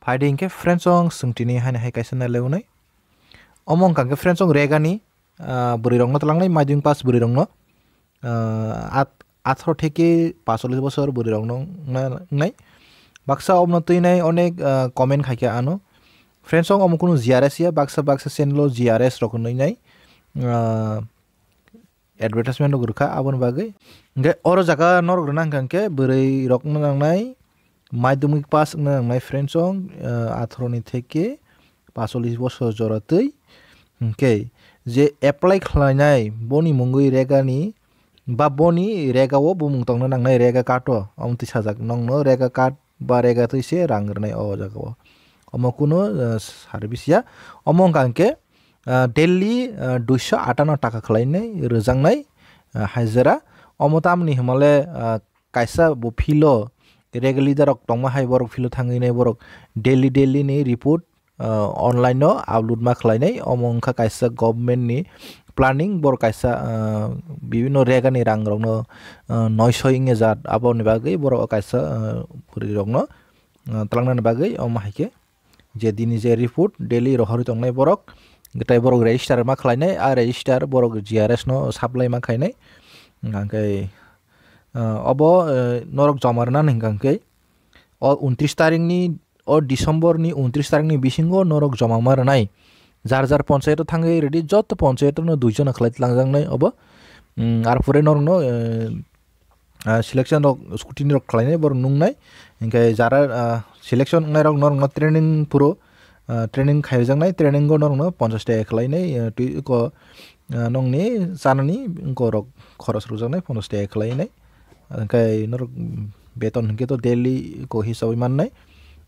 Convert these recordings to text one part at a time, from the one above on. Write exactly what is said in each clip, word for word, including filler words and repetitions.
Paidi hingke friends ong swngtini haini hai kaisa nai leunai. Omo wngkha hingke friends ong regani, ah, bwrwi rokno twlangnai, madhyamik pass bwrwi rokno, ah, at-, atharo theke pasolis bosor bwrwi rokno wngna-, wngnai. Baksa omono twinai onek, ah, comment khaikha ano. Friends ong omo kunu G R S ya, baksa baksa channel o G R S rok wngnai. Ah, advertisement rok rwkha aboni bagwi. Hingke oro jaga norok rwna hwnkha hingke bwrwi rokno nangnai, madhyamik pass wngna nangnai friends ong, ah, atharo ni theke pasolis bosor jora twi. Hingke je apply khlainai boni mungwi regani ba boni regao bumung tongna nangnai rega card o, omo twi sajak nongno rega card ba rega twi se rang rwnai o jagao. Omo kunu, ah, service ya. Omo wngkha hingke, ah, daily, ah, duiso atano taka khwlainai rwjaknai, ah, hajira. Omo tamni hwnmale, ah, kaisa bo field o rega leader rok tongma hai borok field o thangwi nai borok daily daily ni report, ah, online o upload ma khwlainai. Omo wngkha kaisa government ni planning, borok kaisa, ah, bibinno regani rang rokno, ah, noisoi wngya jat aboni bagwi borok kaisa, ah, bwrwi rokno, ah, twlangnani bagwi omo hai khe je dini je report daily rohorwi tongnai borok, tei borok register ma khlainai, a register borok G R S no supply ma khainai. Hingkha khe, ah, obo, eh, norok joma rwna hingkha khe o untris tarikni, o December ni untris tarikni bisingo norok joma ma rwnai. Jar jar ponchayat o thangwi rwdi, joto ponchayat no duijon khlai twlangjaknai obo. Mm, ar pore norokno, eh, ah, selection rok scrutiny rok khlainai borok nungnai. Hingkhe jara, ah, selection wngnai rok norokno training phuru, ah, training khaijaknai, training o norokno ponchash taka khlainai, ah, twi ko, ah, nongni chanani borok khoros rwjaknai ponchash taka khlainai. Hingkhe norok beton hingkhe to daily ko hisabwi mannai,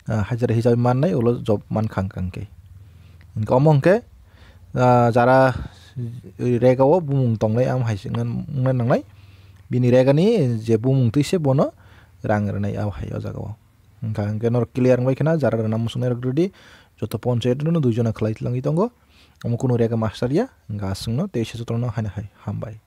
ah, hajira hisabwi mannai, ulo job mankha hingkhe. Hingkhe omo hingkhe, ah, jara rega o bumung tongnai, ang hai se wngna nangnai. Bini rega ni je bumung twi se bono rang rwnai, abo hai o jaga o. Hingkha hingkhe norok clear wngbai kheno jara rwna muchungnai rok rwdi. Joto ponchayat no duijona khlai tlangwi tongo. Omo kunu rega master ya, hingkha aswkno tei se jotono haino hai hambai.